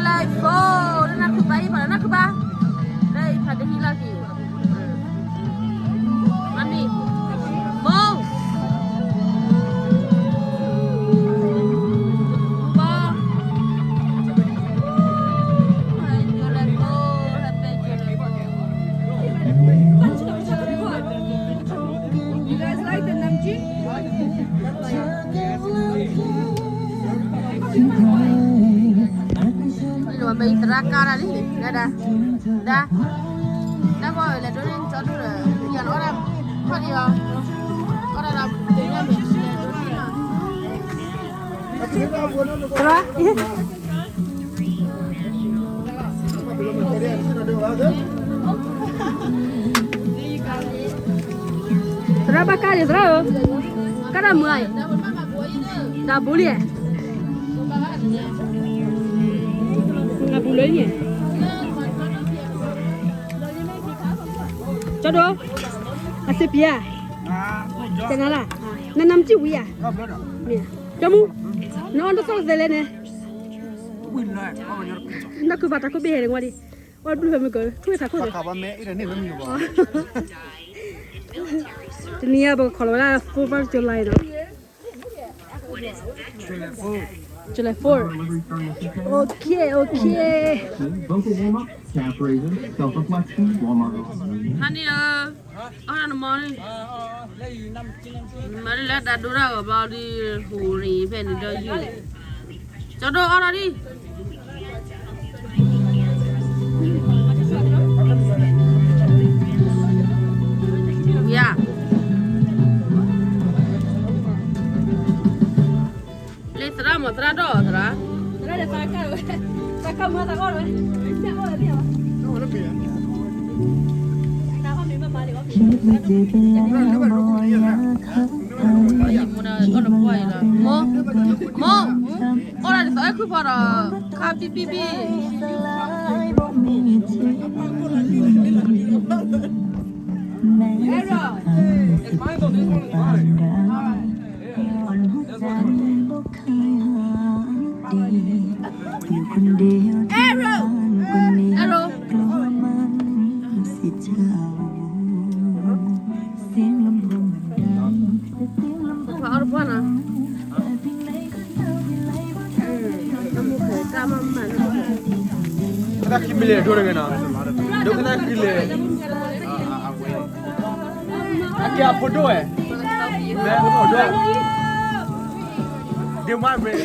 လၢဖိ လၢနၢ်ခုဘါအံၤ ပှၤလၢနၢ်ခုဘါ လၢအံၤဖးတဟံးလီၤက့ၤ မ့ၢ် မိၢ် ဘီ You guys like the namji? လၢမ့ၢ်သရၣ်ကါတၢ်လံ ဒၣ်ဒၣ် ဒၣ် တၢ်ဂီၤလဲၤဒိးန့ၢ်ကၠီဒိၣ်ဒီး ယၤလီၤအီၣ်ဒၣ် ခီၣ်ဒံးအီၤ အီၣ်ဒၣ်ဒီး သရၣ် သရၣ်ဘၣ်ကါဒံးသရၣ်ဧၢ, ကါဒၣ်မုာ်အံၤ, တၢ်ဘူးလံ, နဘူးလၢညါ, ကၠီဒိၣ်, အစ့ပံၤဧါ, တနၤလၢ်, နနၢ်မတံၣ်ဝံၤဧါ, မ့ၢ်, ကၠီမူ, နအီၣ်တသီၣ်သဲလဲၣ်န့ၣ်, နၢ်ခုဘၣ်တၢ်ခိၣ်ဘ့ၣ်ဟဲန့ၣ်ဝံၤလံ, အီၣ်တဘျုးဖဲမုၢ်ကၢၤ, ထွံၣ်သးခိၣ်ဒီး တနံၤအံၤ ပကခီလီၤဝဲဒၣ် fourth of July နီၤ, July four, okay, okay, ဟါန့ၣ်ဧၢ, အီၣ်နမီၤန့ၣ်, မၤလၢလၢတၢ်ဒိတၢ်ဂီၤဘျီဒီး ဟူးရ့ၤဖဲန့ၣ်ဒီးယုၢ်, ကၠီဒိၣ်အီၣ်ထီၣ်ဒံး, ယၤ လၢသရၣ်မၤသရၣ်ဒီးသရၣ်, သရၣ်ကမၤသးအီၣ်ဝဲ, မိၢ်, မိၢ်, အီၣ်ဒၣ်ဒ်သိးအဲၣ်ခုၣ်ဖီဒီး ခါပံပံပံ, Arrow, Arrow, Arrow, ပှၤအီၣ်တပှၢ်နီၤ, တၢ်ခံမံၤလဲၣ်ဒိၣ်တဂ့ၤနီၤ, ဒိၣ်ကနၣ်ခံလဲၣ်, အကဲအဖိဒိၣ်ဝဲ, မ့ၢ်အဖိဒိၣ်, ဒ့မါမ့ၢ်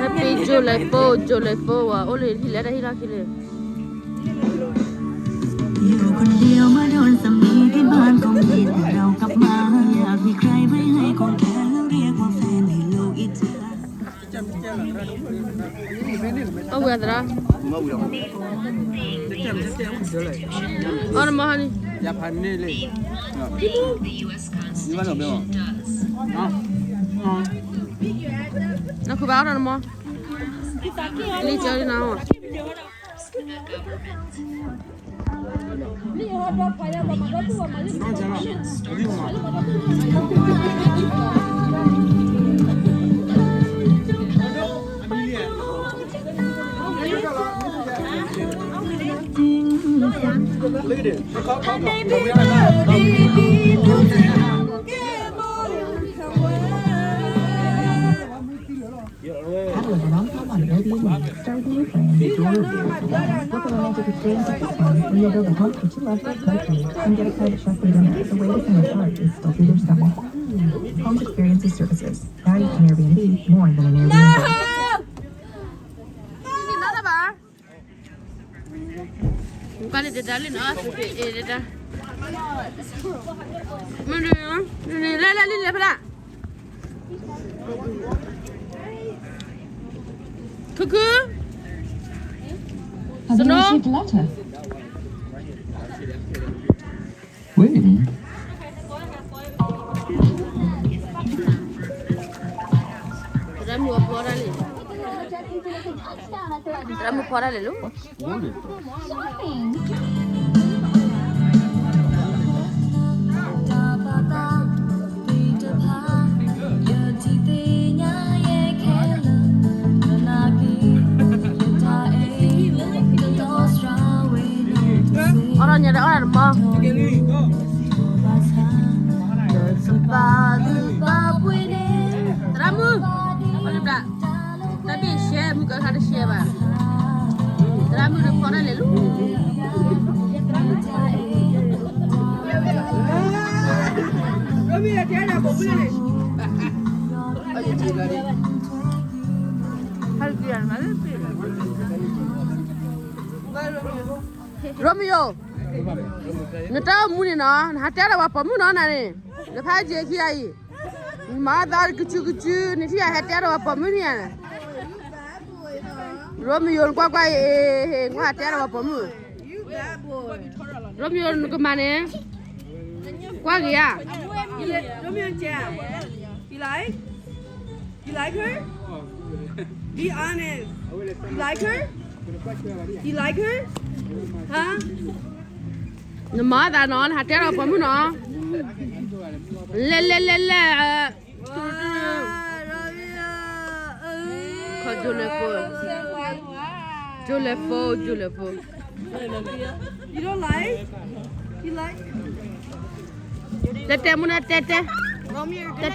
Happy July four, July four ဝဲ, အိၣ်လၢဟံၣ်လဲၣ်တၢ်ဟံၣ်လီၢ်ခံန့ၣ် အဝဲသရၣ်, အီၣ်နမီၤဟါန့ၣ်, နၢ်ခုဘၣ်အီၣ်နမီၤ, လံကၠီနၤ, Paddle with a long pom on the Airbnb. Start with a new plan. Book a romantic experience at this point when you'll build a home for two loved ones locally and get a private chef for dinner. The wait is in the heart is still through their stomach. Home Experiences Services. Now you can Airbnb more than an Airbnb. ကန့ၣ်တဒါလံနီၤ, အသုက့ၤအ့ၣ်တဒါ, မ့ၢ်ဒ်, လဲၤလဲၤလံလဲၤဖဲဒၣ်, ခုခု, Snow. Wait. ရမုၢ်အဖီတၢ်လဲၣ်, ရမုၢ်ဖီတၢ်လဲၣ်လီၤ. အီၣ်ထီၣ်ညါဒီးအီၣ်တၢ်တမီၤ, သရၣ်မုၣ်, တၢ်ဘ့ၣ်ရှဲ မုၢ်ကခါတရှဲဘၣ်, သရၣ်မုၣ်ဒီးဖီတၢ်လဲၣ်လီၤ. ရိမယိၤ, နတၢ်အိၣ်မူန့ၣ်နီၤ နဟးတဲဒီးပှၤပိာ်မုၣ်နီၤနၤန့ၣ်, နဖးက့ၤခံဂၤအံၤ, နမၤသးကစုကစု နထံၣ်ယၤဟဲတဲဒီးပှၤပိာ်မုၣ်န့ၣ်ဧါ. ရိမယိၤ နကွၢ်ကွၢ်အံၤ, နကွၢ်ဟးတဲဒီးပှၤပိာ်မုၣ်, ရိမယိၤ နကမၤန့ၣ်, ကွၢ်က့ၤဧါ. You like? You like her? Be honest. You like her? You like her? Huh? နမၤသးနီၤ နဟးတဲဒီးပိာ်မုၣ်နီၤ, လဲၣ်လဲၣ်လဲၣ်လဲၣ်, ခီ beautiful, beautiful, beautiful. You don't like? You like? တဲတဲမူနၤ တဲတဲ, တဲတဲဒီး,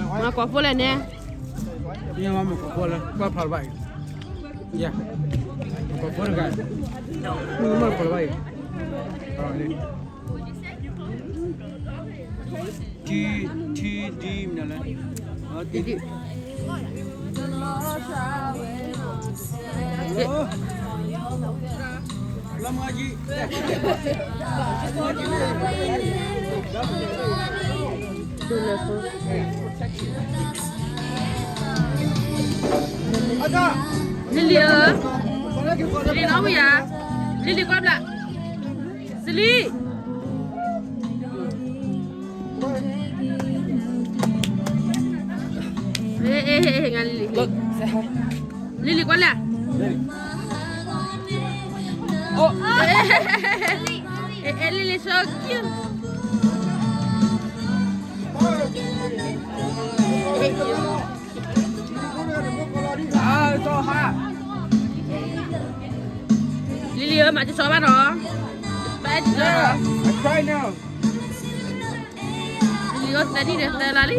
မၤကိးဖိလဲၣ်န့ၣ်, မၤကိးဖိလၢကွၢ်ဖျါတဘၣ်အံၤ, မၤကိးဖိတဂၤ, မၤကိးဖိတဘၣ်အံၤ. ထံ ထံဒ်မနုၤလဲၣ်, ထံဒ်, လံလံဧၢ, လံလံနီၣ်ဝံယၤ, လံလံကွၢ်ဘျး, စလံ လံလံကွၢ်လၢ်, လံလံ so cute. လံလံဧၢ မၤကဆှီဘၣ်နီၤ, ဘၣ်အဲၣ်ကဆှီနီၤ. လံလံအိၣ်သၢနံၣ်ဒီးသၢလါလံ,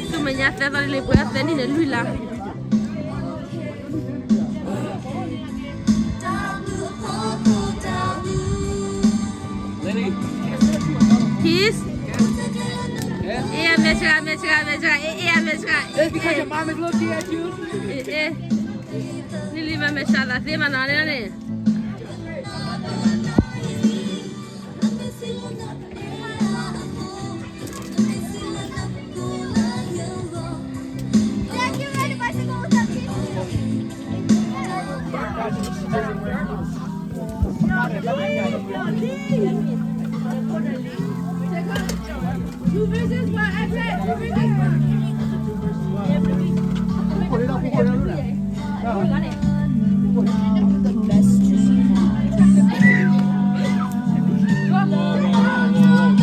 ဆူမဲာ်ညါသၢသီလံလံ ပှဲၤအီၣ်သၢနံၣ်ဒီးလွံၢ်လါ. Kiss. အဲ အမဲာ်ဆှး မဲာ်ဆှး မဲာ်ဆှး အဲ အဲ အမဲာ်ဆှး Just because your mom is looking at you. အဲ အဲ လံလံမၤမဲာ်ဆှးသးသ့မးနီၤန့ၣ်.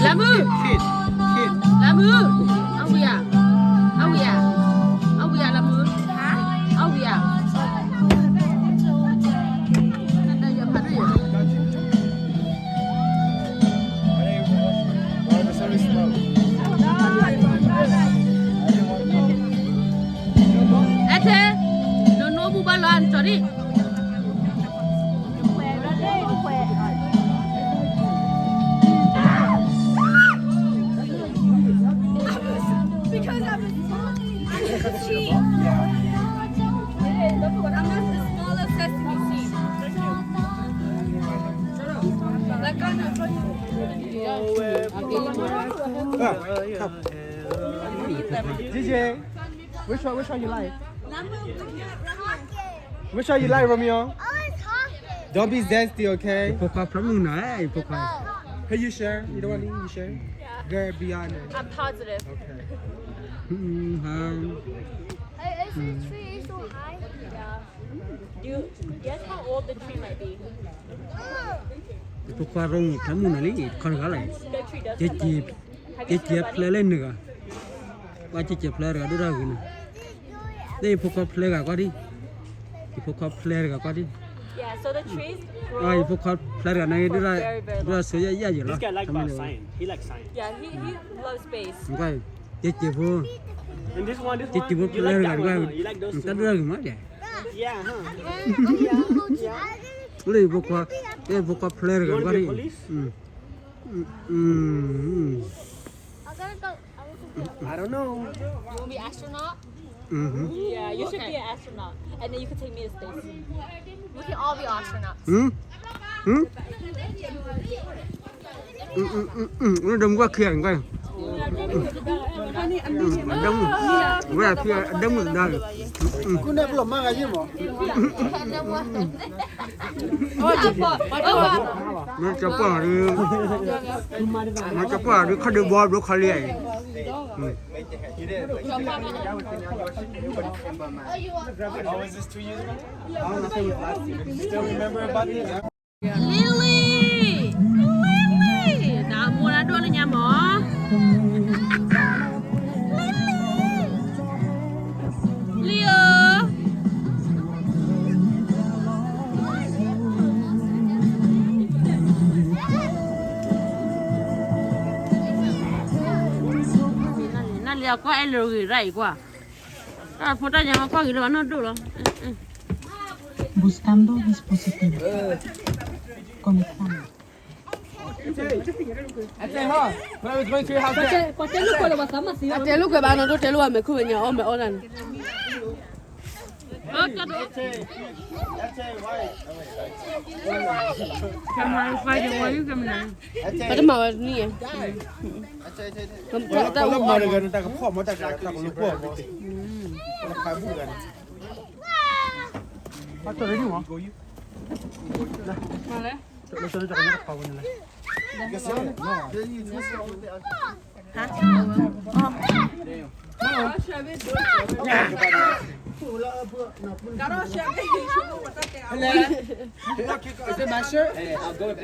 Lamú. Lamú. Awia. Awia. Awia Lamú. Awia. Ete, no, no, bu ba la, sorry. Because I'm a small, I'm a small sesame seed. Like, I'm not D J, which one, which one you like? Make sure you like Romeo. Don't be zesty, okay? ဖိခွါဖျီမုၢ်နၤ, ဖိခွါ. Hey, you sure? You don't want to eat? You sure? Yeah. Girl, be honest. I'm positive. Okay. Mm-hmm. Hey, is this tree so high? Yeah. Do you guess how old the tree might be? ဖိခွါရိဖျီမုၢ်နၤလံ, ခီတဂၤလဲၣ်. ကဲကဲဖျဲးလဲၣ်နဂၤ, ပှၤကဲကဲဖျဲးတဂၤဒိၣ်တၢ်ဂ့ၤန့ၣ်, ယဖိခွါဖျဲးတဂၤကွၢ်ဒံး, ယဖိခွါဖျဲးတဂၤကွၢ်ဒံး, ယဖိခွါဖျဲးတဂၤန့ၣ် ဒိၣ်တၢ်ဆိယယဲၢ်ယဲၢ်လီၤ. Kê kê phú, kê kê phú play tơ gà, tao đưa gửi mát kìa. Play vô qua, play vô qua play tơ gà đi. I don't know. You want to be astronaut? Mm-hmm. Yeah, you should be an astronaut, and then you can take me to space. We can all be astronauts. Hmm? Hmm? Nó đâm qua kìa, coi. Đâm qua kìa, đâm qua đó. Nó cho qua đi. Nó cho qua đi, khó đi bò, bro, khó đi. Lily, Lily, နမိၢ်ဒၣ်ဒိၣ်လၢညါမး. Lily, Lilyဧၢ. နလံအကွၢ်အဲၣ်လၢဂ့ၤရၣ်အံၤကွၢ်, တၢ်ဖိတၢ်ညၣ်မၤကွၢ်ဂ့ၤလၢဘၣ်နီၢ်ဒိၣ်လီၤ. Buscando dispositivo. Conectando. အတဲလိာ်ကွဲးဘၣ်နီၢ်ဒိၣ် တဲလိာ်ဘၣ်မဲာ်ခိၣ်မဲာ်ညါအီၣ်မဲာ်အီၣ်တၢ်န့ၣ်. ပတမၤဝဲတနံၣ်, တၢ်အိၣ်မးတဂၤန့ၣ် တၢ်ကဖီၣ်မး တၢ်ကဖီၣ်မး တၢ်ကလၢကွၢ်မး တၢ်ကဖးဘူၣ်တဂၤန့ၣ် Hello. You want to kick off my shirt? Hey, I'll go with it.